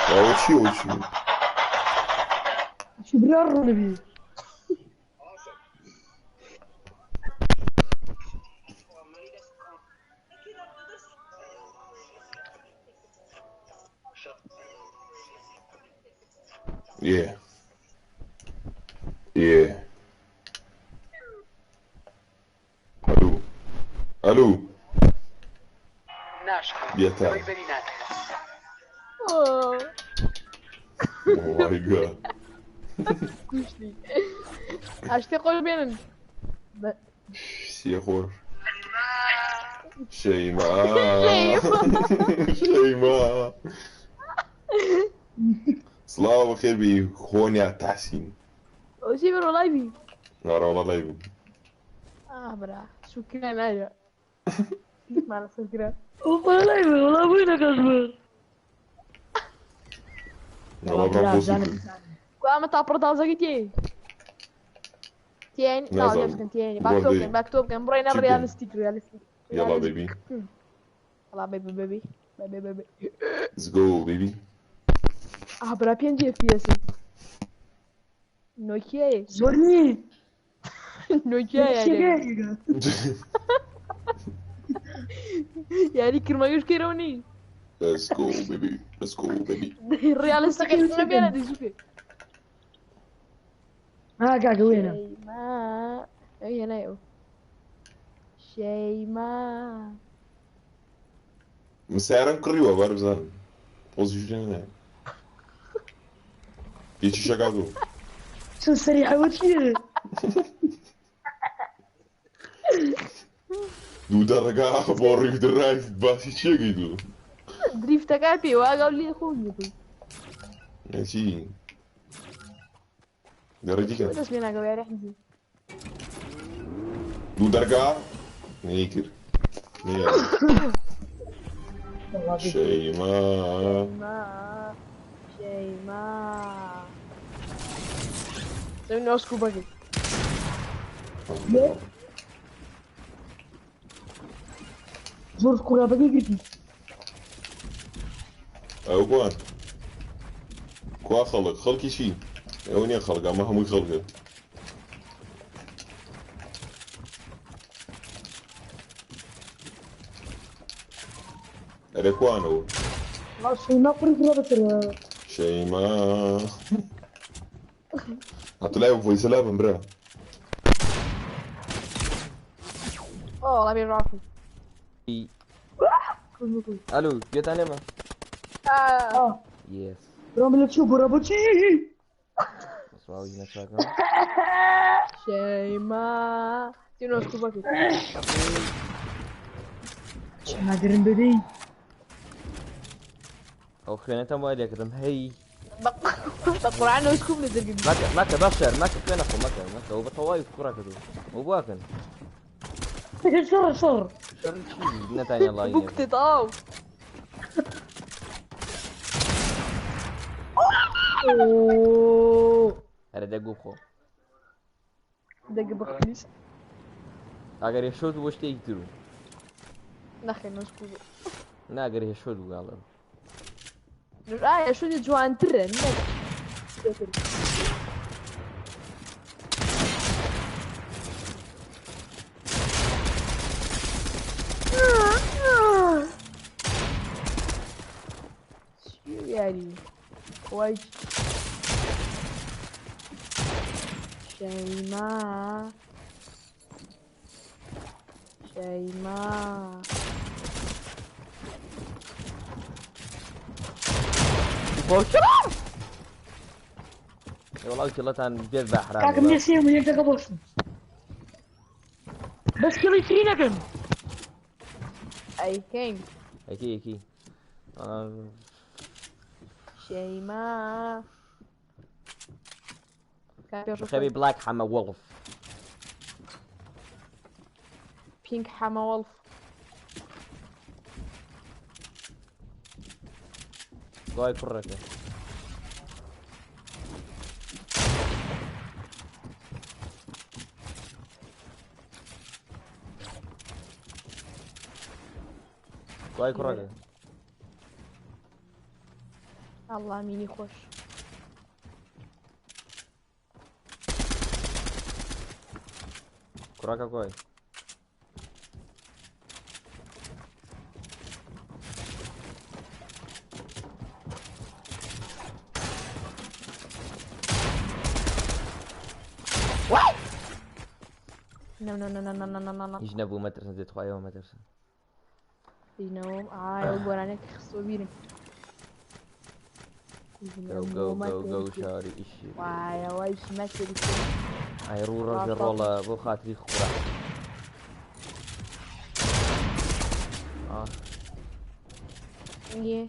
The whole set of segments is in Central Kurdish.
ئەوە چی ئەوە چی؟ چی برا ڕۆنەبی؟ Yeah. Yeah. ئەلو ئەلو بێتە. Oh Oh my god. کوشتی. ئاشتی خۆش بێنن. سێ خۆش. شەیما. شەیما. سڵاو بەخێربێی خۆنیا تەحسین. ئەوچی بڕۆ لایڤی. ئارە وەڵا لایڤم. ئا برا شوکرا نایە. مالە سەرکرا. وەڵا بۆی نەکەس بن. وەڵا برام بۆ سوکرد. کو ئەمە تا پڕ تازەکەی تێ. تێن نازانم. تێن باک تۆ بکەن باک تۆ بکەن بڕۆینە چی بکەن؟ ڕیالستیک ڕیالستیک. یاڵا بێبی. یاڵا بێبی بێبی بێبی بێبی. Let's go baby. ئا برا 5 FPS. نۆکیایە. زۆر نییە. نۆکیایە یاری کرمەگەش کەرەوە نی. Let's go baby. Let's go baby. ڕیالستەکە بێنە دیزوکێ. ها کاکە وێنە. شەیما هێنایەوە. شەیما من سیارەم کڕیوە بار بزانم. پۆزیشن نایە. یەکی شەکاتوە. چۆن سەریعەوە چییە؟ دوو دەڕگا بۆ ڕیف درایف باسی چیەکەی دوو؟ دریفتەکە پێ واگەڵ لێ خۆم بوو. چی؟ دەڕێکی کە؟ دەست پێ ناکەوە یاری حیزی. دوو دەرگا نەیکرد. نەیە. شەیما. شەیما شەیما. نۆسکو بەگەی. زۆر قورابەکەی گرتی. ئەو کوان؟ کوا خەڵک؟ خەڵکی چی؟ ئەوە نییە خەڵک، ئەمە هەمووی خەڵکە. ئەرێ کوانەوە؟ شەیما قوڕی کرا بەسەر. شەیما. هاتو لای ڤۆیسە لابم برا. ئۆ وەڵا بێ ڕافی. ئەلو گوێتان لێمە؟ یس. برام لە چوو بڕە بۆچی؟ سواوی نەچاکەم. شەیما تینۆسکو بەگەی. شەیما درم بدەی. ئەو خوێنەتەم وای لێکردم هەی. بە قورئان نۆسکوم لە دەرگم. مەکە مەکە بەخشەر مەکە خوێنە خۆ مەکە مەکە ئەو بە تەواوی کوڕە کردو ئەو بواکەن. شەڕ شەڕ. شەڕ چی نەتانیان ڵای بووکتە تەواو. ئەرە دەگو خۆ. دەگە بەخلیس. ئەگەر هێشۆت بۆ شتێکی تر بوو. نەخێر نۆسکو بوو. نا ئەگەر هێشۆت بوو گاڵم. ئایا شوێنی جوانترە نەک. یاری وای شەیما شەیما. وەڵا کێڵەتان بێت بە حرام. کاکە منێ سێ من یەک دەقە بۆستم. بەس کێڵی تری نەکەن. ئەی کەین. ئەکی ئەکی. شەیما. خەبی بلاک حەمە وەڵف. پینک حەمە وەڵف. دوای کوڕەکە. دوای کوڕەکە. ئەڵڵا مینی خۆش. کوڕەکە کۆی. No no no no no no no no no. هیچ نەبوو مەترسن زێت خوایەوە مەترسن. هیچ نەبووم ئای ئەو گۆرانێک خستوە بیرم. گەو گەو گەو گەو شاری ئیشی. وایە وای مەترسی. ئای ڕوو ڕۆژێ ڕۆڵە بۆ خاتری خورا. ئاه یێ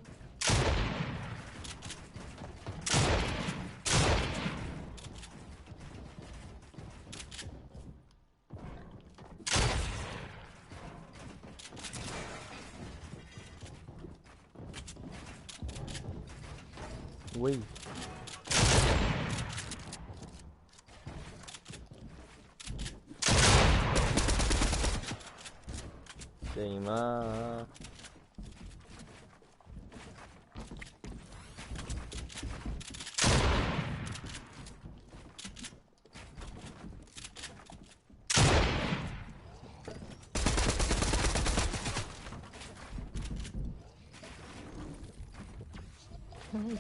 وەی شەیما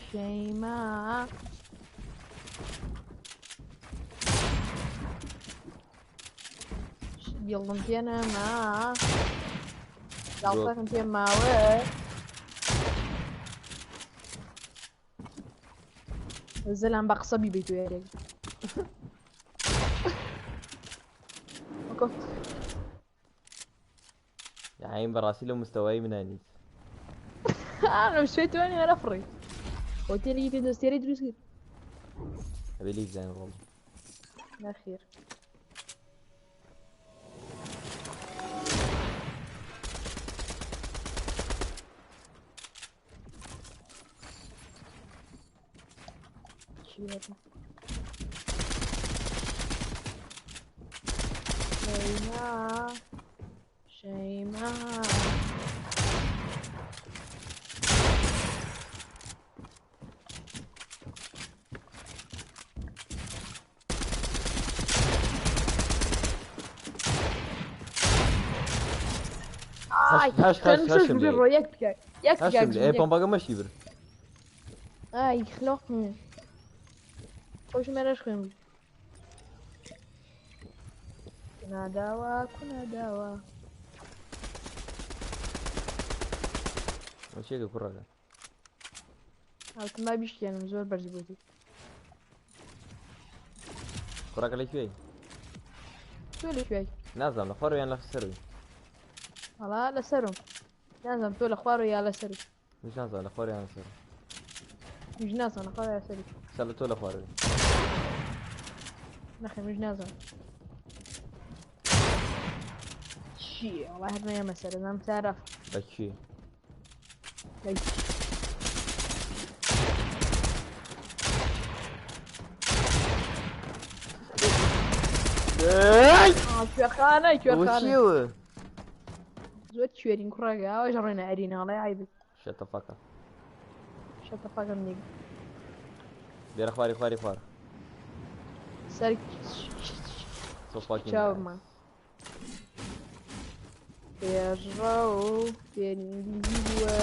شەیما بیڵم پێ نەما گاڵتەکم پێ ماوە زەلام بە قسە بیبیت و یاریەک. یاعین بەڕاستی لەو مستەوای منانیت. ئەم شوێ توانی هەرە فڕی هۆتێلی پێ دۆستێری دروست کرد. ئەبێ لێی بزانین ڕۆڵ. نەخێر چییە؟ شەیما شەیما ئای هەشت هەشت خوێنم شۆش هەشتم بوو لێ ڕۆ یەک بکە یەک بکە هەشتم لێ ئێ پۆمپەکە مەشی بر. ئای خلۆق خۆشم ێرەش خوێن بوو کوناداوە کوناداوە. ئەو چێکە کوڕەکە؟ هاوتم با بیشکێنم زۆر بەرز بووی. کوڕەکە لە کوێی؟ تۆ لە کوێی؟ نازانم لە خوارەوە یان لە سەروی. وەڵا لەسەرم نازانم تۆ لە خوارەوە یا لەسەری. منیش نازانم لە خوارەوە یان لەسەر. منیش نازانم لە خوارەوە یا سەری. سەر لە تۆ لە خوارەوەی. نەخێر منیش نازانم. چییە وەڵا هەر نەیەمە سەر ئەزانم سارە. بە کوێ؟ لە کوێخانە کوێخانە. چیەوە؟ زۆر کوێرین کوڕەکە ئەوەش ڕۆینە ئەرینە ئەڵێ عەیب. Shut the fuck up. Shut the fuck up nigga. بێرە خواری خواری خوار. سەر So fucking چاومان. nice. پێشڕەو فێری ئینگلیزی بووە.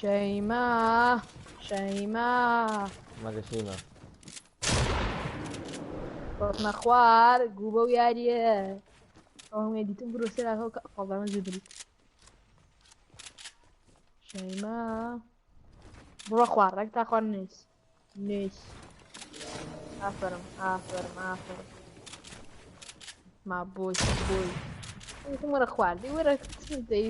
شەیما شەیما مەگە شەیما. کەوتمە خوار گوو بەو یاریە ئەوە دیتم بڕۆ سەراکە پاڵدانە زوو شەیما بڕۆ خوار ڕێک تا خوار نویس نویس ئافرم ئافرم ئافرم ما بۆی بۆی وتم وەرە خوار دی وەرە دەی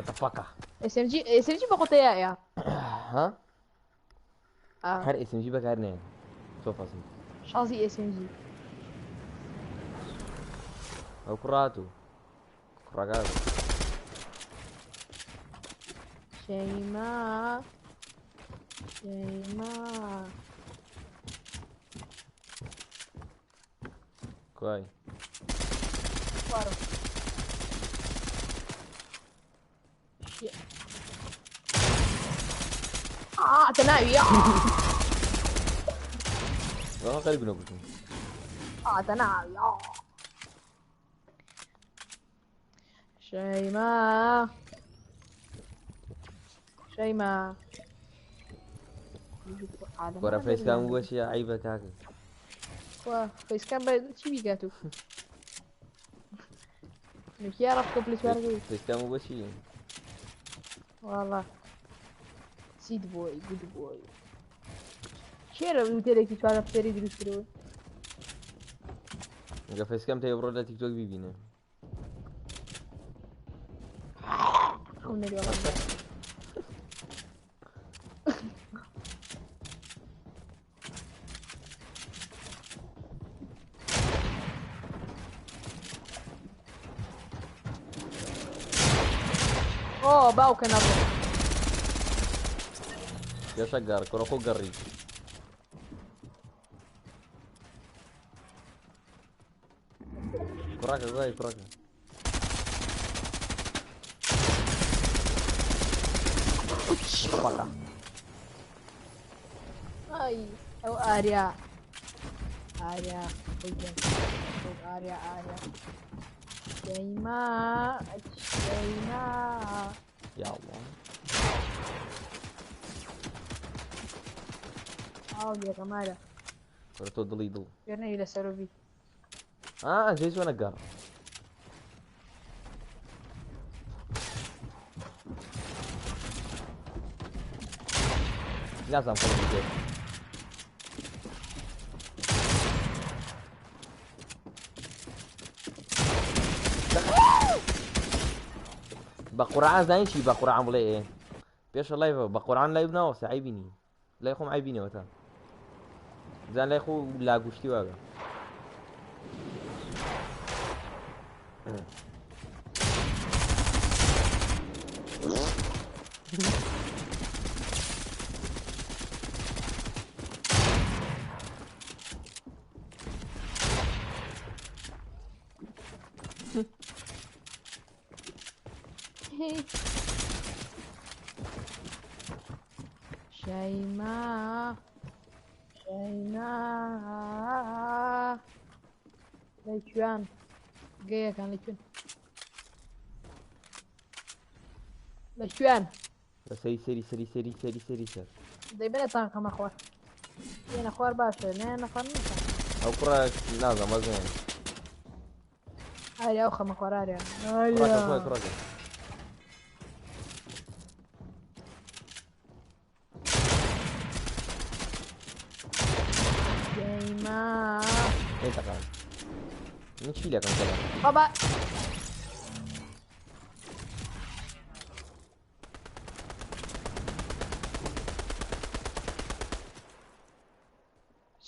Shut the fuck up. SMG SMG بە قوتەیە ها آه. هەر SMG بەکار نێن تۆ فەسم شازی SMG ئەو کوڕات و کوڕەکە شەیما شەیما کوای خوارم شيء. آه تناوي آه وەڵا قەریب نەگوتم آه تناوي آه شيماء شيماء وەرە فەیسکام بووە چیە عیبە کاکە فيس كام چی بیکاتو نوکیا ڕەفکە پلس وارگەی فەیسکام بووە چی والله سید بۆی گود بۆی کێرە وتێلێکی چوار ئەفسەری دروست کردەوە ئەگە فەیسکام تێ بڕۆ لە تیکتۆک بیبینە ئەو نەری والله ئۆ باوکە نەڕۆ پێشە گەڕ کوڕە خۆ گەڕی کوڕەکە گوای کوڕەکە فەقە ئای ئەو ئاریا ئاریا خۆیان ئەو ئاریا ئاریا شەیما شەیما یا الله ئاو لێکەمارە کوڕە تۆ دڵی دڵ پێنەوی لەسەرۆبی ئا جێ چۆنە گەڕ نازانم خەڵکی بێت بە قورعان زانین چی بە قورعان بڵێ ئێ پێشە لایڤە بە قورعان لایڤ ناوەسە عیبینی لای خۆم عیبینەوە تا زان لای خۆ لاگوشتی واگە شەیما شەیما لەکوێن گەیەکان لەکوێن لەکوێن بە سەری سەری سەری سەری سەری سەری سەر دەیبنە تانکەمە خوار یەنە خوار باشە نەیانە خوار نییە ئەو کوڕە نازانم وەزنێن ئاریا ئەو خەمە خوار ئاریا کوڕەکە ئاریا کوڕەکە شەیما ئێ تەقان من چی لەکەم کەلە بابا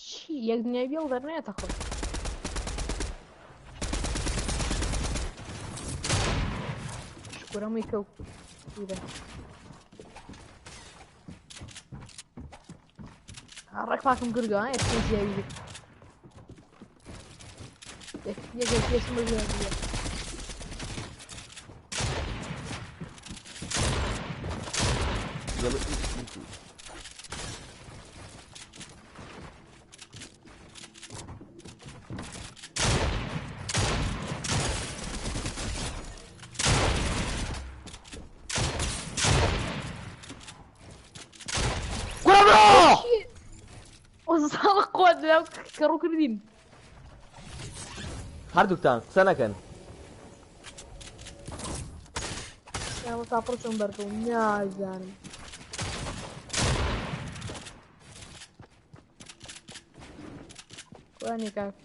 چی یەک دنیای بێڵ دەرنایەتە خۆ شکرەمەی کەو ئیرە ڕێک پاکم کردووە ئێستا زیاوی کرد یەکێک پێشم زیاویە يلا لەناو کەڕوو کردین. هەردووکتان قسە نەکەن. مامۆستا پڕ چۆن بەرکەوم نازانم. کوانی کاک.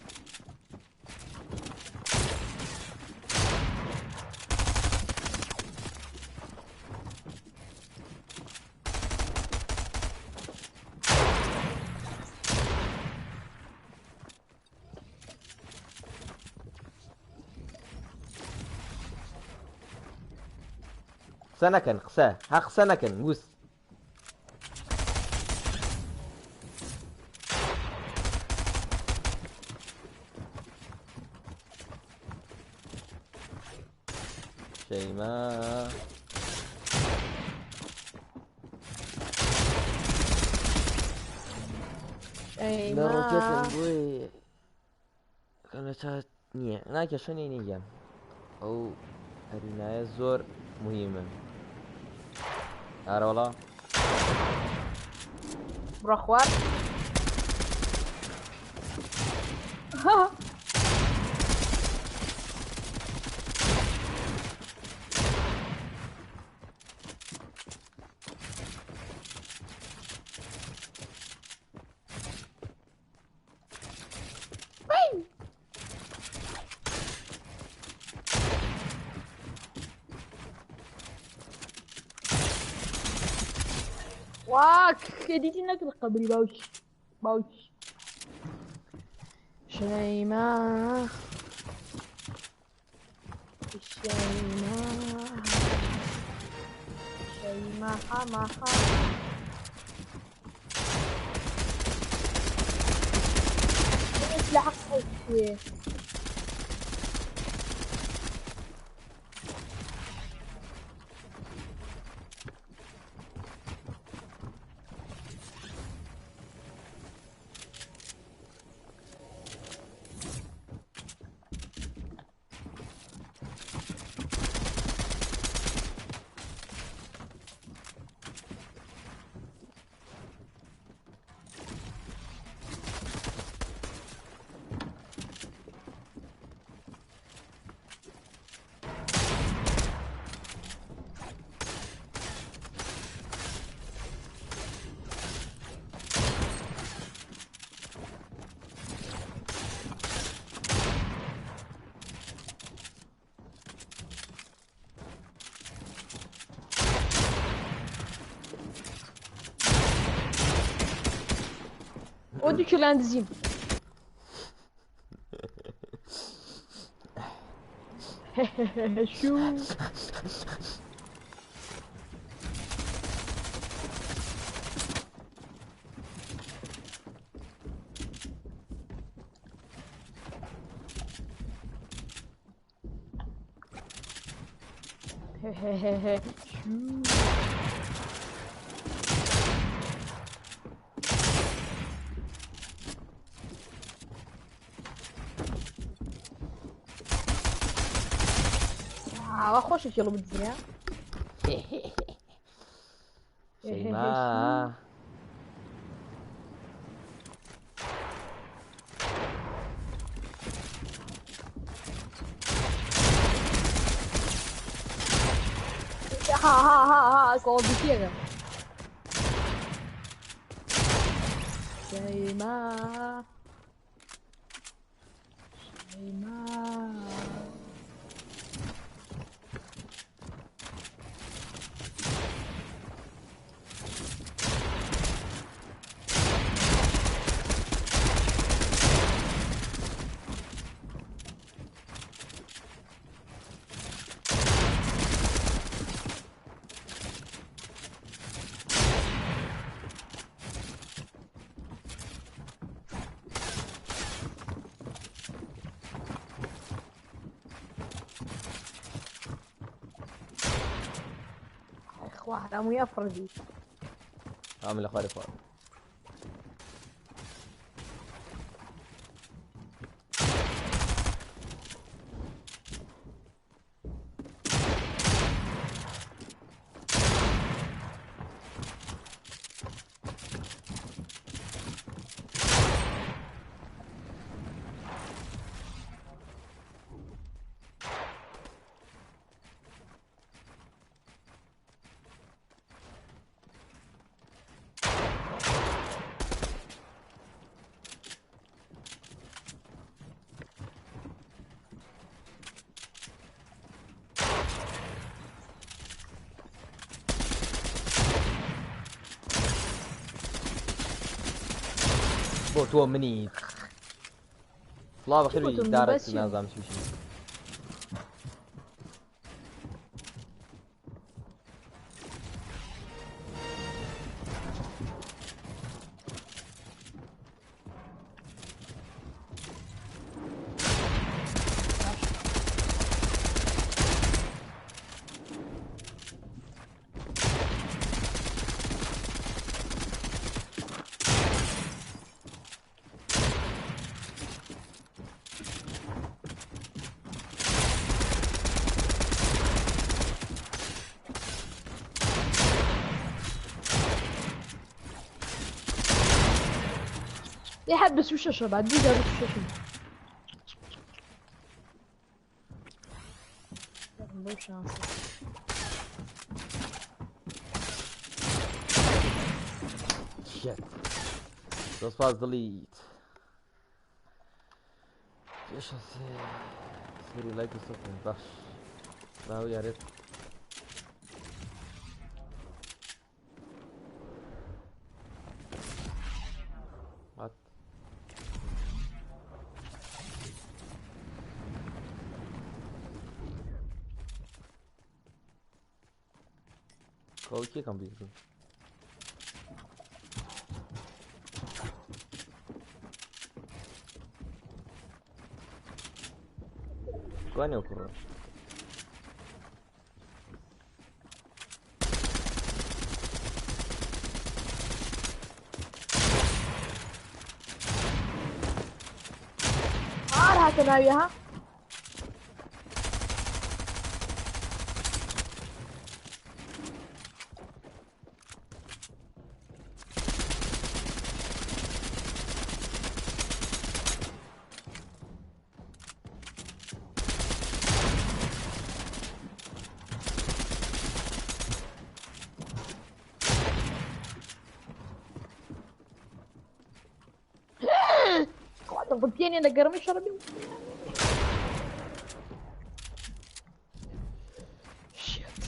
قسە نەکەن قسە ها قسە نەکەن وس. شەیما لە ڕۆکێتم بۆی کە چات نییە نا کێشە نییە نییە گیان ئەو ئەرینایە زۆر مهمن ئارەوەڵا بڕە خوار. واك دیتی نەکرد قەبری باوکی باوکی شەیما شەیما شەیما حەمەحە لە حەق ئەو دوو کیلان دزیم. شو شو ئاوا خۆشە کێڵ بدزنە. شەیما ها ها ها ها کۆڵ دیتیەکە. شەیما شەیما خوا هەمووی ئەفڕزی. ئەم لە خوارێ خوار. تۆ تۆ منیت. سڵاو بەخێر چی بی گوتم؟ دارک بەس چی؟ نازانم چی چی. يحبس وشاشة بعد دقيقة بس وشاشة. Shit. زۆر سپاس دڵیت. پێشە سێری لایک و سەب بکەن. باش. باو یارێت. What? کۆ کێ کەمپیوتەر؟ کوانێ کوڕە؟ هار هاتە ناوی ها. بەتیێنێ لە گەرمی شەڕبی. Shit.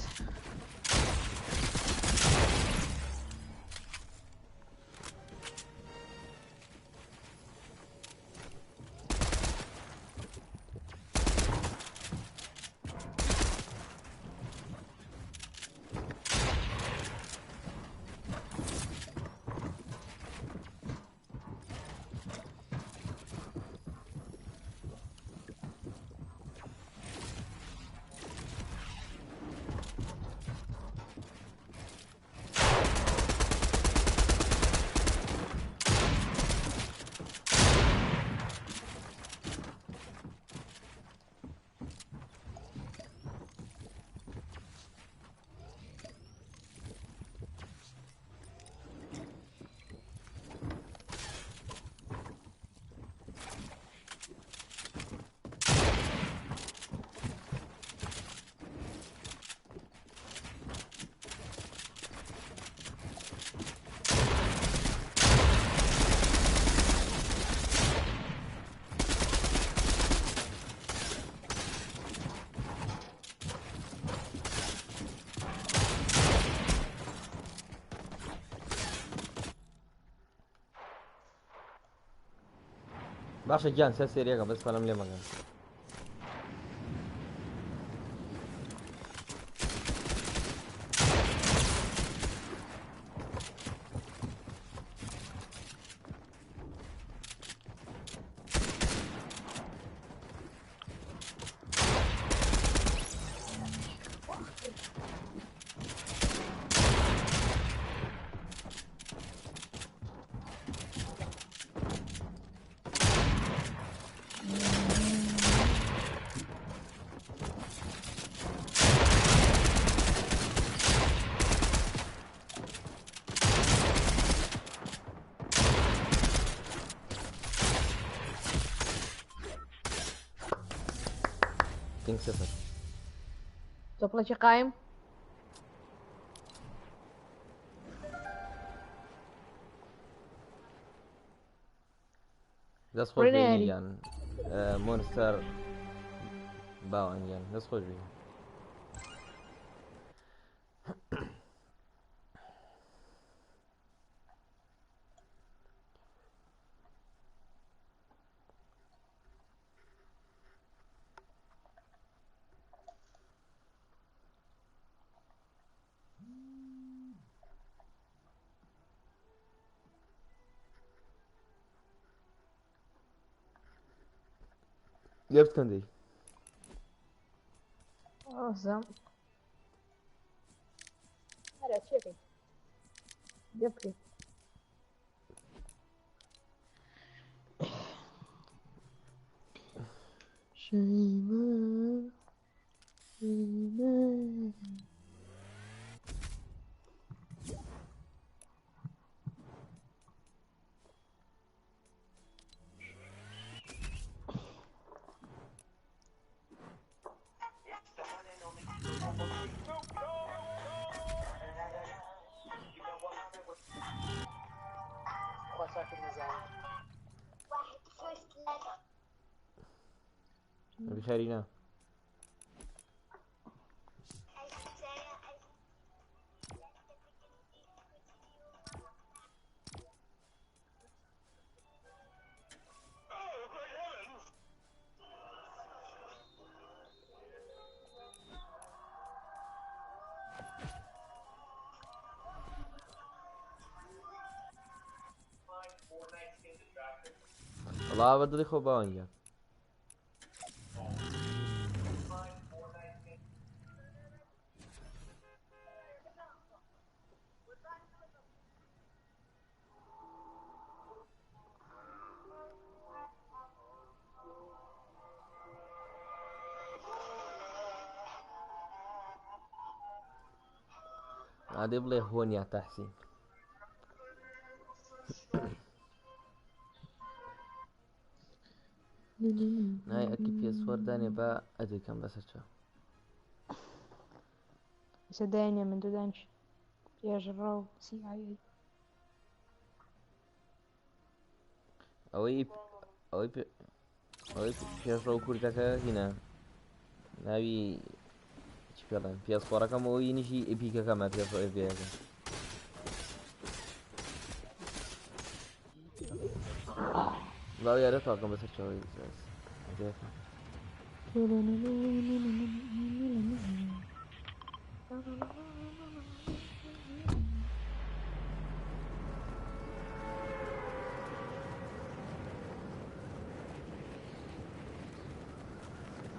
باشە گیان سەر سێریەکە بەس فەلم لێ مەکەن. پینگ سفر. تۆپڵێکی قایم. دەست خۆش ڕێنە بێ یاری. گیان. مۆنستەر باوان گیان دەست خۆش بێ. لێ بکەن دەی. ئازم. هەرە چێکەی. لێ بکەی. شەیما شەیما. بخێرینا. وەڵا بە دڵی خۆ باوەنگە. ئادێ بڵێ هۆنیا تەحسین. نای ئەرکی پێسوەر دانێ بە ئەدەکەم بەسەر چاو. ئێستا داینێ من تۆ دانیش. پێشڕەو CIA. ئەوەی ئەوەی ئەوەی پێشڕەو کوردەکە هینە ناوی چی پێڵێن پێسپۆڕەکەم ئەوەی نیشی ئەپیکەکەمە پێشڕەو ئەپیەکە. لا یارە تاقم بەسەر چاوی ئەدەکەم.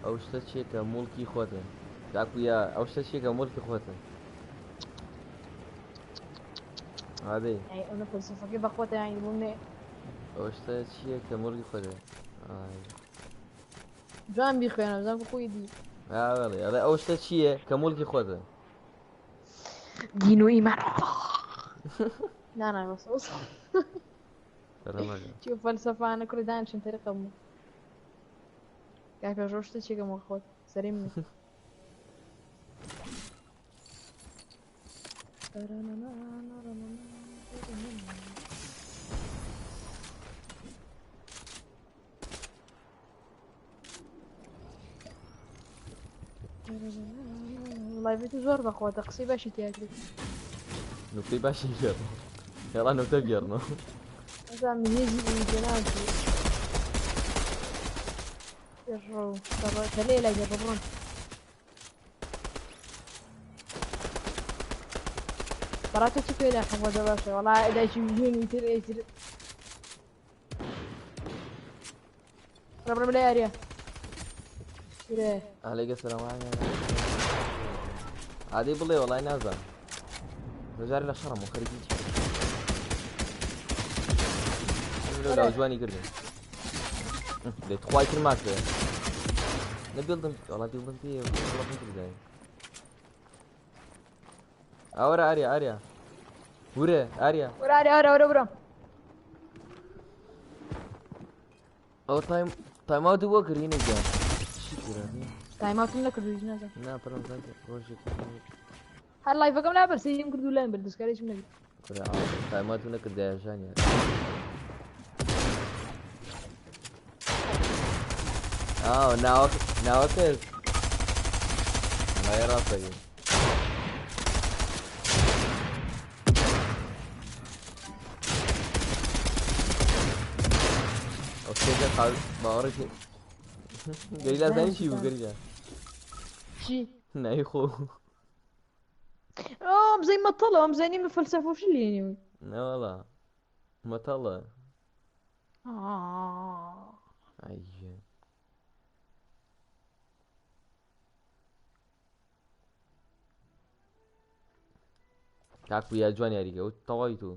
ئەو شتە چییە کە موڵکی خۆتە؟ کاکویا ئەو شتە چییە کە موڵکی خۆتە؟ ئادەی ئەی ئەمە فەلسەفەکەی بەخۆتە یانی بۆم نێ. ئەو شتە چییە کە موڵکی خۆتە؟ ئای. جوان بیخوێنە بزانم خۆی دی. ئا بەڵێ ئەڵێ ئەو شتە چییە کە موڵکی خۆتە؟ دین و ئیمان. نا نا بەس بەس. فەرمەکە. چی فەلسەفانە کوڕی دانیشن تەریقە بوو. کاکە ژۆ شتە چییە کە موڵکی خۆت؟ سەری منە. ڵایڤی تو زۆر بەخۆتە قسەی باشی تیا کرد. نوکتەی باشی گێڕ. یاڵا نوکتە بگێڕنەوە. ئەزانم هێزی ئینجناکی. پێشڕەو تەلێ لای گەڕ بڕۆن. بەڕاتە چی پێ لای حەمۆدە باشە وەڵا دایکی بژێنی تر ئەیتر. ڕە بڕۆ لای ئاریا. ورێ. عەلەیکە سەلام. ئادەی بڵێ وەڵای نازانم. بەجارێ لە شەڕم و خەریکی چی؟ لەو جوانی کردن. لێ تخوای تر ماکرێ. نە بیڵدم وەڵا بیڵدم پێ وەڵا پێ کردای. ئەوەرە ئاریا ئاریا. ورێ ئاریا. وەرە ئاریا وەرە وەرە وەرە. ئەو تایم تایم ئاوت بۆ کردینە گیان. چی کرا؟ تایم ئاوتم نەکردو هیچ نازانم. نا پرم زانکە ڕۆژێک هەر لایڤەکەم لا بەرسیم کرد و لایم برد دەستکاریشم نەکرد. کورە تایم ئاوتم نەکردایە ژانیان. ئاو ناوەکە ناوەکەت وەڵای ڕاستەکەی. ئەو شتێکە باوەڕی پێ گەریلا زانی چی بوو گەریلا؟ چی؟ ناوی خۆ. ئەو بزەی مەتەڵە ئەم زانی من فەلسەفە و شت لێنێ. نەوەڵا مەتەڵە. ئا. ئەیە. کاکو یا جوان یاریگە و تەواوی تۆ.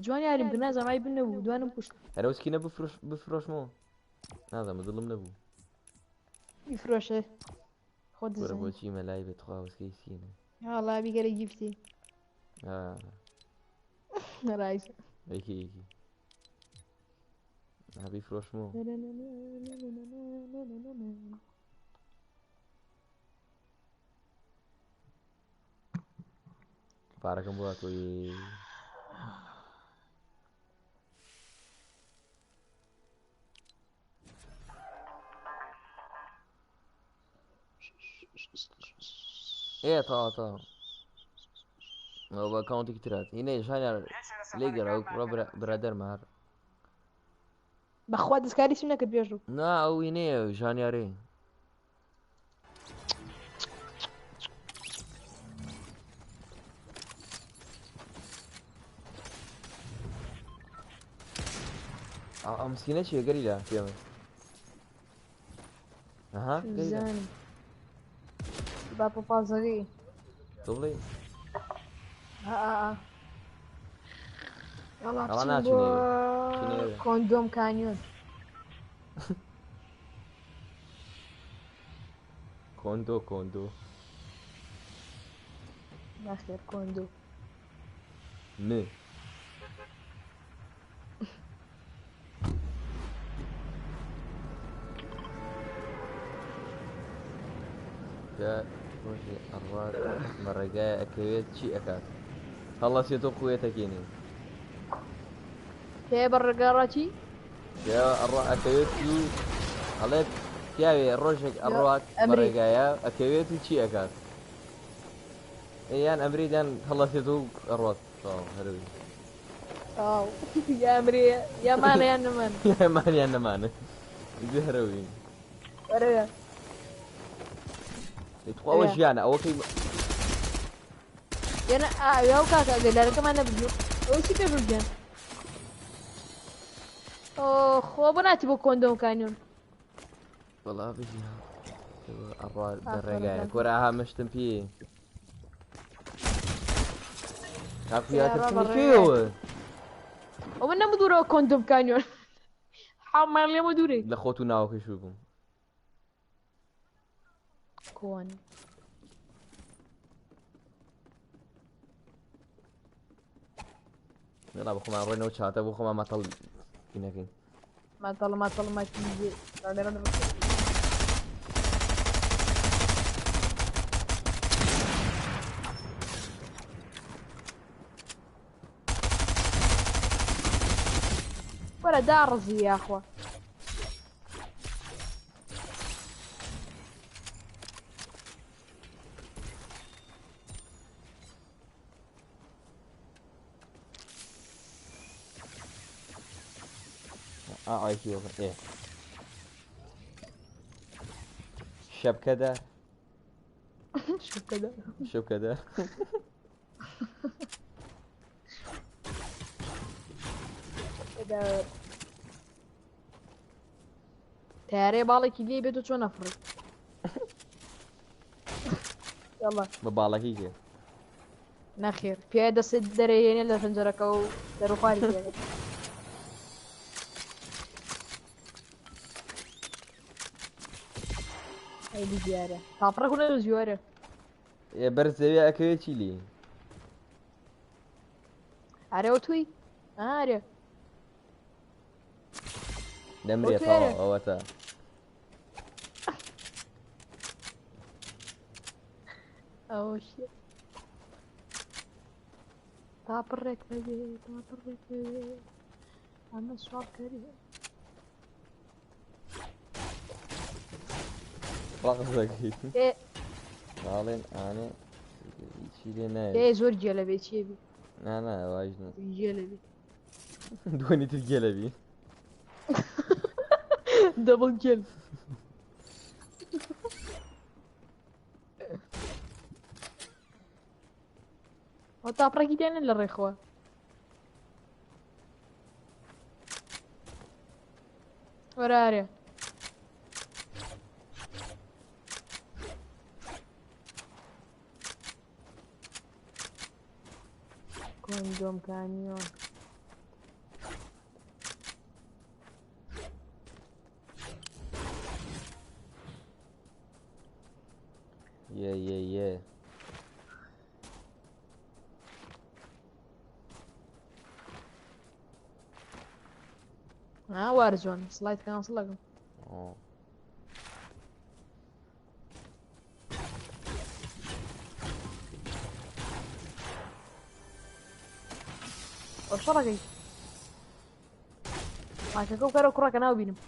جوان یاریم کرد نازانم عیب نەبوو دوانم کوشت. هەرە skin ە بفرۆش بفرۆشمەوە نازانم دڵم نەبوو. بیفرۆشە خۆت وەرە دەزانی. بۆچی مەلای بێت خوا وسکەی skin ە. وەڵا بیگەرە gift ی. آه. ڕایسە. یەکی یەکی. ها بیفرۆشمەوە. پارەکەم بۆ هاتۆ ئێ تەواو تەواو ئەوە بە ئەکاونتێکی ترات هینەی ژانیار لێگەڕا ئەو کوڕە برادەرمە هەر بەخوا دەستکاریشم نەکرد پێشوو. نا ئەو هینەیە ژانیارێ. ئەو مسکینە چییە گەریلا پێمە ئەها گەریلا زانم با پۆپازەکەی. تۆ بڵێ ئا ئا ئا. وەڵا ئەوە بچین بۆ ناچینە ئێوە چینە ئێوە کۆندۆم کانیۆن. کۆندۆ کۆندۆ نەخێر کۆندۆ. ن کە ڕۆژێ ئەڕوات بە ڕێگای ئەکەوێت چی ئەکات هەڵەسێت و قوێتەکێنێ. پێ بە ڕێگا ڕاچی؟ پیا ئەڕوا ئەکەوێت و ئەڵێت پیاوێ ڕۆژێک ئەڕوات بە ئەمری. ڕێگایە ئەکەوێت و چی ئەکات؟ ئێ یان ئەمرێت یان هەڵەسێت و ئەڕوات. تەواو هەرەوی. تەواو یا ئەمرێ یا مانە یان نەمانە. یا مان یان نەمانە. ئیدی هەرەوی. وەرە. تخوا ئەوە ژیانە ئەوە کەی یانە ئاو کاکە ئەگەر لارەکەمان نەبردیۆ ئەوە چی پێ بردیان؟ ئۆ خۆ بۆ ناچی بۆ کۆندۆم کانیۆن. وەڵا بژی ئەڕوا بە ئافەرم ڕێگایە کاکە. کۆرە ئەها مشتم پێ کاکو پێ ئەڕوا یاترسم بە کێوە ڕێگایە. ئەوە نەمدورەوە کۆندۆم کانیۆن. حاڵمان لێمە دوورێ. لە خۆت و ناوەکەی شوو بووم. کۆن. وەڵا بە خۆمان ڕۆینەوە چاتە بۆ خۆمان مەتەڵ نەکەین. مەتەڵ مەتەڵ مەتیجێ. وەرە داڕزی یاخوا. ئایکی وەکە ئێ شەبکەدە. شەبکەدە. شەبکەدە. تارێ باڵێکی لێ بێت و چۆن ئەفڕی. یاڵا. بە باڵەکەی کێ؟ نەخێر پێ دەست دەرەیێنێ لە پەنجەرەکە و دەروخواری پێ. ئەی دیارە تاپڕێک و نەدۆزیوەرە. ئێ بەر زەوێ ئەکەوێ چی لێ؟ ئەرێ ئەو توی؟ ئارێ. دەمرێ ئەو توی ئەرێ. تەواو ئەوەتە. ئەو شێ. تاپڕێک بەبێ تاپڕێک بەبێ ئەمە سواڵکەری. ڕەقس دەکەی. ئێ ئاڵێن ئانێ چی لێ نایەت. ئێ زۆر گێلە بێ چیە بی؟ نا نا وایش نا. گێلە بی. دووەنی تر گێلە بی. دەبڵ گێل. ئەو تاپڕێکی دێنن لە ڕێخەوە. وەرە ئارێ. کۆندۆم کامیۆن. یە یە یە ها وارزۆن سڵایت کانسڵەکەم. ئەو شەڕەکەی ماکەکە و کەرە کوڕەکە ناو بینم.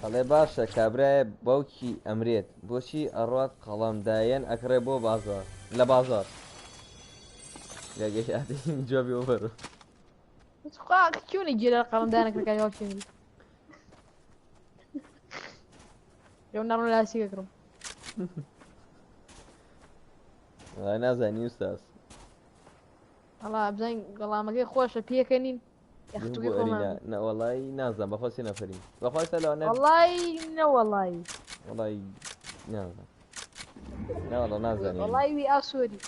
ئەڵێ باشە کابرایە باوکی ئەمرێت بۆچی ئەڕوات قەڵەمدایەن ئەکڕێ بۆ بازار لە بازار جوابی ئەوە بەرە. خوا چۆنی گێرە قەڵەمدانەکەکانی باوکی ئەمرێت لەو ناڕۆن لاسی ئەکڕم. وەڵای نازانی ئوستاز. وەڵا بزانین گەڵامەکەی خۆشە پێکەنین یەختوگەی خۆمان بوو. نە وەڵای نازانم بەخوا سێ نەفەرین بەخوا ئێستا لەوانە وەڵای نە وەڵای وەڵای نازانم نەوەڵا نازانین وەڵای وی ئاسۆری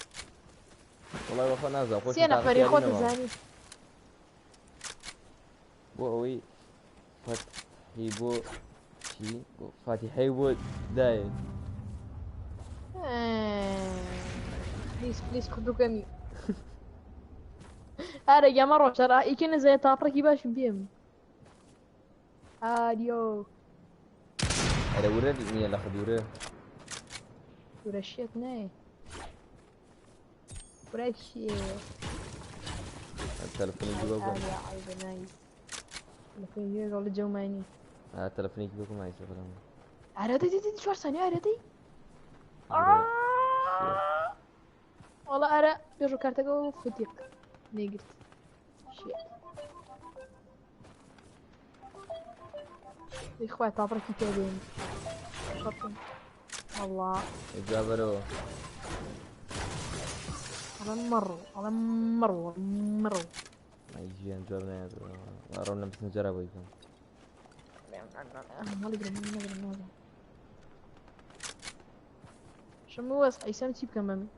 وەڵای بەخوا نازانم خۆشم سێ نەفەری تاقەتی خۆت نەماوە زانی بۆ ئەوەی فەتحی بۆ چی بۆ فاتیحەی بۆ دایە پلیس پلیس خدوکەمی ئارە گەمە ڕۆژەرا ئیکە نەزای تاپڕێکی باشم پێم ئاریۆ ئەرە ورە نییە لە خدورە ورە شێت نایە ورە شێ تەلەفۆنی جووە بۆ عیبە نای تەلەفۆنی جووە جەومانی تەلەفۆنێکی بۆ مایسە بەڵام ئارە دەی دەی چوار سانیە ئارە دەی وەڵا ئارە پێش کارتەکە و فتیق نەیگرت شێت دەی خوای تاپڕێکی تێ بێنی شەڕکەم وەڵا جا بەرەوە ئەڵێ مەڕۆ ئەڵێ مەڕۆ مەڕۆ ئەی گیان جواب نایەتەوە ڕۆم لەم سنجەرە بۆی بکەم هەڵیگرم نەگرم نازانم شەمە وەس ئەیسام چی بکەم بەمن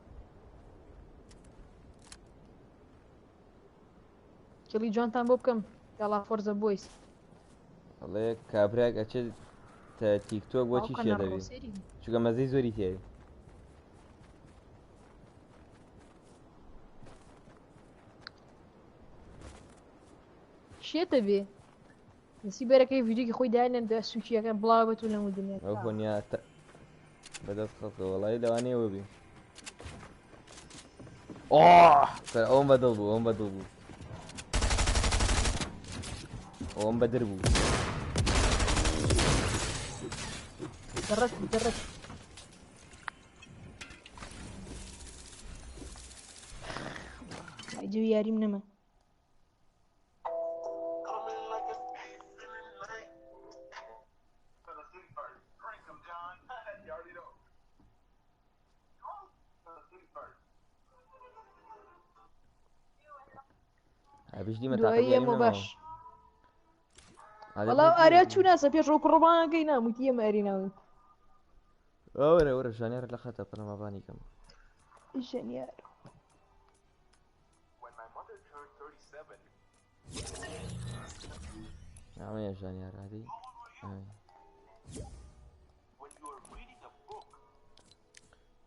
کلی جوانتان بۆ بکەم یاڵا فۆرزە بۆیس ئەڵێ کابراک ئەچێت تیکتۆک بۆ چی شێ دەبێ چونکە مەزەی زۆری تیایە شێتە بێ نسی بەرەکەی ڤیدیۆکی خۆی دانێن دە سوچیەکە بڵاو بێت و لەمو دنیا ئەو خۆنیا بەدەست خەڵکە وەڵی لەوانەیە وەبی ئۆه ئەوم بەدڵ بوو ئەوم بەدڵ بوو ئەوم بەدر بوو دەڕەت دەڕەت جوی یاریم نەما ئەبیش دیمە دوایی تاقەت یاریم ئێمە نەماوە باش وەڵا ئاریا چوو ناسە پێش ڕۆ کوڕبانەکەی ناموتی ئێمە ئەری ناوی وەرە وەرە ژانیار لە خەتە پەنەمابانی کەم ژەنیار ئەمەیە ژانیار هادی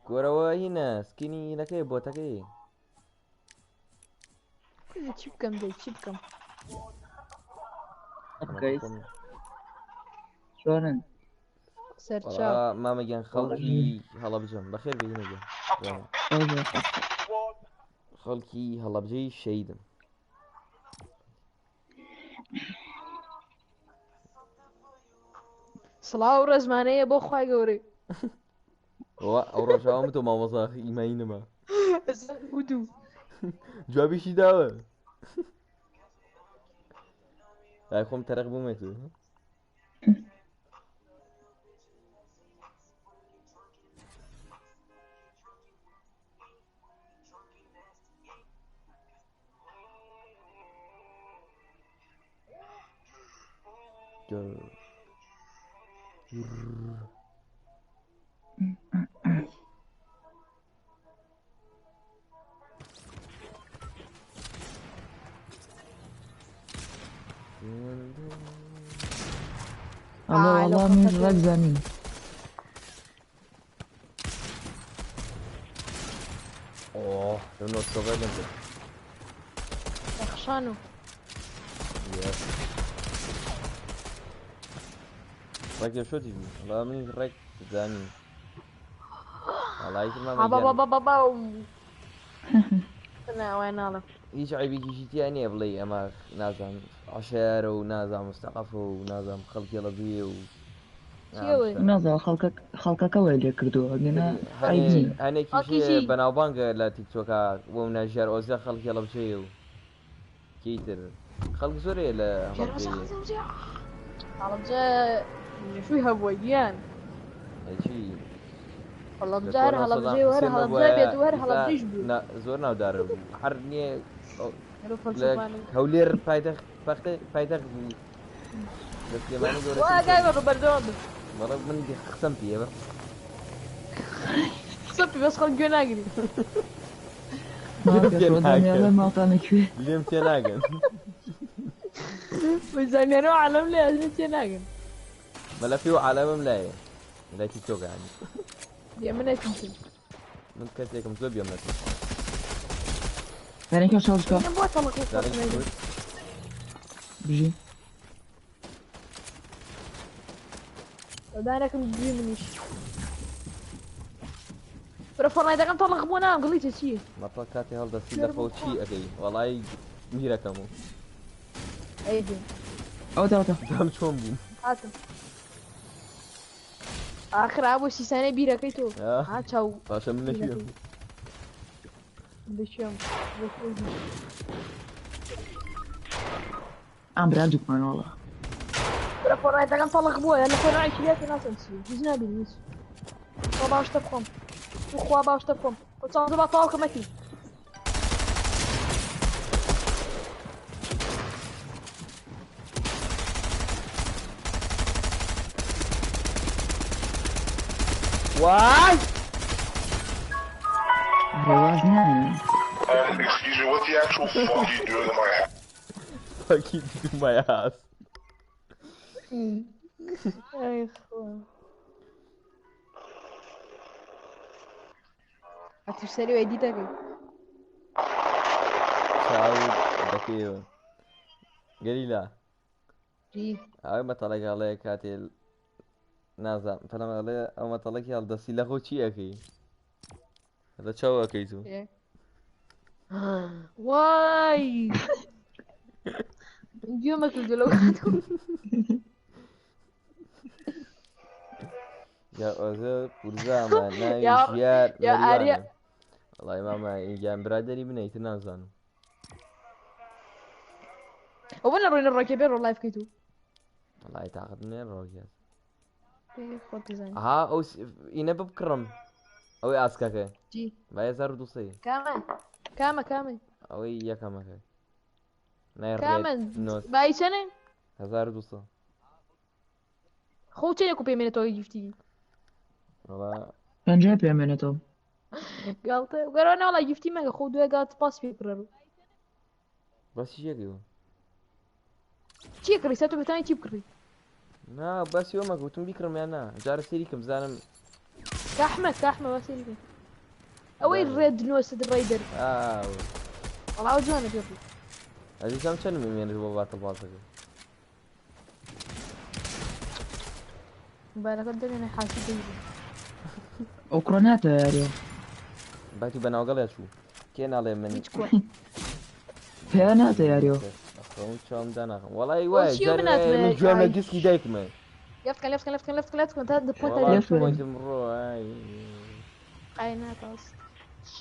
گۆرەوە هینە سکینی هینەکەی بۆتەکەی چی بکەم دەی چی بکەم چۆنن سەرچاو مامە گیان خەڵکی هەڵەبجەم بەخێر بێ هینە گیان خەڵکی هەڵەبجەی شەیدم سڵاو ڕێزمانەیە بۆ خوای گەورەی ئەو ڕۆژاوام تۆ مامۆسا ئیمایی نەما ودوو جوابیشی داوە لای خۆم تەرەق بوومێت ئەڵێ ئا، لەو وەڵا من خەڵکە ڕێک زانیم. ئۆه لەو نۆ سۆڤە لێم کرد. خشانو. Yes. ڕێک شۆتی بوو وەڵا منیش ڕێک زانی. وەڵا ئیتر مامە با گیان با با با با. نا وای ناڵێم. هیچ عەیبێکیشی تیا نییە بڵێ ئەمە نازانم عەشایەرە و نازانم مستەقەفە و نازانم خەڵکی ڵەبیە و چییە وەی؟ نازانم خەڵکەکە وای لێ کردووە ئەگەنا عەیب نییە. هەنێکیش خەڵکی چی؟ بەناوبانگە لە تیکتۆکا بۆ منە ژیار ئۆزە خەڵکی هەڵەبجەیە و کێی تر خەڵک زۆرەیە لە هەڵەبجەیە. هەڵەبجە مێژووی هەبووە گیان. چی؟ هەڵەبجە هەر هەڵەبجەیە و هەر هەڵەبجە بێت و هەر هەڵەبجەیش بوو. زۆر ناودارە بوو هەر نییە هەرو لە فەلسەفانە. هەولێر پایتەخت پایتەخت بوو لە سلێمانی وا گەورەترین گای بە بەردەوام بن. بەڵێ من قسەم پێیە بە. قسە پێ بەس خەڵک گوێ ناگری. ماڵ پێشەوە ماڵتانە کوێ؟ لێم تێ ناگەن. بەزانیانەوە عالەم لێ ئەژنی تێ ناگەن. مەلەفی و عالەمم لایە لای تیکتۆک یانی. یە من نەچم. من کەسێکم زۆر بێم نەچم. دانێکە شەڵشکە. من بۆ تەڵق و دانێک خۆش کورد. بژی. دانێکم گوێ منیش. برە فۆرنایتەکەم تەڵق بووە نام گڵیتە چییە؟ مەتەڵ کاتێ هەڵدەستی لە خۆ چی ئەکەی؟ وەڵای میرەکەم و. ئەی بێ. ئەوە تاوتە. دام چۆن بووم؟ هاتم. ئاخر ئابوو سیسانەی بیرەکەی تۆ. ها چاو. باشە من لەکوێم؟ لەکوێم؟ ئەم براندوکمان وەڵا. برە فۆرنایتەکەم تەڵق بووە لە فۆرنایتی لێ ناسم چی هیچ نابینم هیچ. خوا باوەشتە بخۆم. خوا باوەشتە بخۆم. خۆ چاوەڕێ با تەواو کەمەتی. وای! ڕێواز نایە. Excuse me, what the actual fuck you doing in my house? Fuck you do my ass. ئەی خوا. ئەتوو سەری وای دیتەکەی. چاو دەکەیەوە. گەریلا. جی. ئەوەی مەتەڵێک هەڵەیە کاتێ نازانم پەلەم ئەڵێ ئەو مەتەڵێکی هەڵدەستی لە خۆ چی ئەکەی؟ لە چاو ئەکەی تو. وای. گوێمە کردو لەو کاتەوە. یا ئۆزە پورزامە ناوی یا ژیار یا ئاریا. مەریوانە. وەڵای مامە گیان برادەری منە ئیتر نازانم. ئەوە نەڕۆینە ڕۆکێ بێ ڕۆ لایف بکەیت و. وەڵای تاقەت نییە ڕۆکێت. خۆت دەزانی. ئەها ئەو ئینە ببکڕم. ئەوەی ئاسکەکە. جی. بە 1200. کامە؟ کامە کامە؟ ئەوەی یەکەمەکە. نای کامە؟ ڕێد نۆس. بای چەنە؟ 1200. خۆ چەنێک و پێمێنێتەوە گیفتی؟ وەڵا پەنجای پێمێنێتەوە. گاڵتە گەرەوە ناوەڵا گیفتی مەگە خۆ دوای گاڵت پاس پێ بکڕەرو. باسی چیەکەی؟ چیە کڕی؟ سا تۆ بتانی چی بکڕی؟ نا باسی ئەوە مەکە وتم بیکڕم یان نا جارە سەیری کەم بزانم. کاحمە کاحمە با سەیری کەم. ئەوەی ڕێد نۆست ڕێدەر. ئاو. وەڵا ئەو جوانە پێ بڕی. ئەزیزم چەند مێنێت بۆ باتڵ پاسەکە؟ موبایلەکەت دەمێنێ حاسی دەیبی. ئەو کوڕە ناتە یاریەوە. باتی بەناوگەڵیا چوو. کێ ناڵێ من هیچ کوڕ. پێیا ناتە یاریەوە. خۆم چاوم داناخم. وەڵای وایە بۆچی جارێ من ناتمە من گوێم لە ئای. دیسکی دایکمە. لێفت کە لێفت کە لێفت کە لێفت کە لێفت کە تا دە پۆینت وەڵا لێفت وەرە. پۆینتم ڕۆ ئای. ئای ناتاس.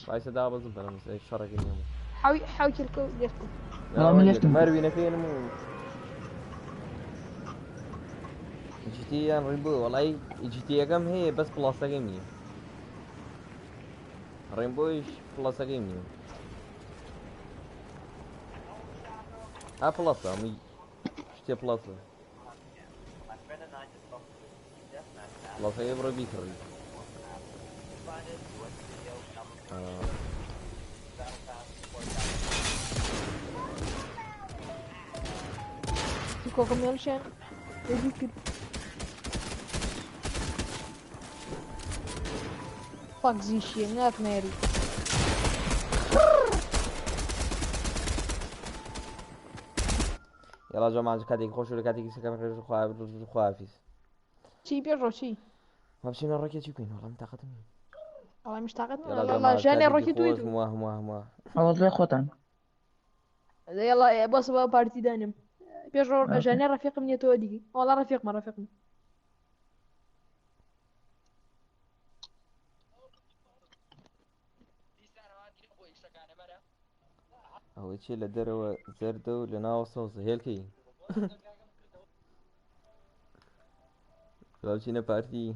وایسە دابەزم بەرم شەڕەکە نییە. حاوی حاوی کردکە و لێفت کە. وەڵا من لێفتم کرد. مەروینەکەینم و جیتی یان ڕینبۆ وەڵای جیتیەکەم هەیە بەس پڵاسەکەم نییە. ڕینبۆیش پڵاسەکەیم نییە. ها پڵاسە ئەمەی شتێ پڵاسە. پڵاسەکەی بڕۆ بیکڕی. Cocomelchen. Fuck this shit, not married. یاڵا جۆمان کاتێکی خۆش و لە کاتێکی سەکەم خواحافیز. چی پێشڕۆ چی؟ ما بچینە ڕۆکێ چی بکەین وەڵام تاقەتم نییە. وەڵام مش تاقەت یاڵا يلا جۆمان ژیانی کاتێکی ڕۆکی توی خۆش تو. مواه مواه مواه. ئەوەڵێ خۆتان. يلا بس بقى بارتي دانم پێشڕۆ ژیانی ڕەفیقم نییە تۆ دیگی وەڵا ڕەفیقمە ڕەفیقم. ئەوەی چی لە دەرەوە زەردە و لە ناوە سەوزە هێلکەی. با بچینە پارتی.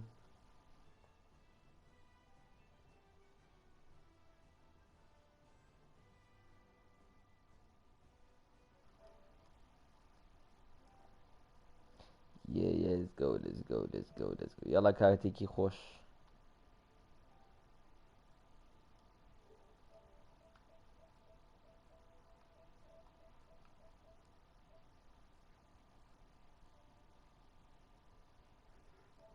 Yeah, yeah, let's go, let's go, let's go, let's go. یاڵا کاتێکی خۆش.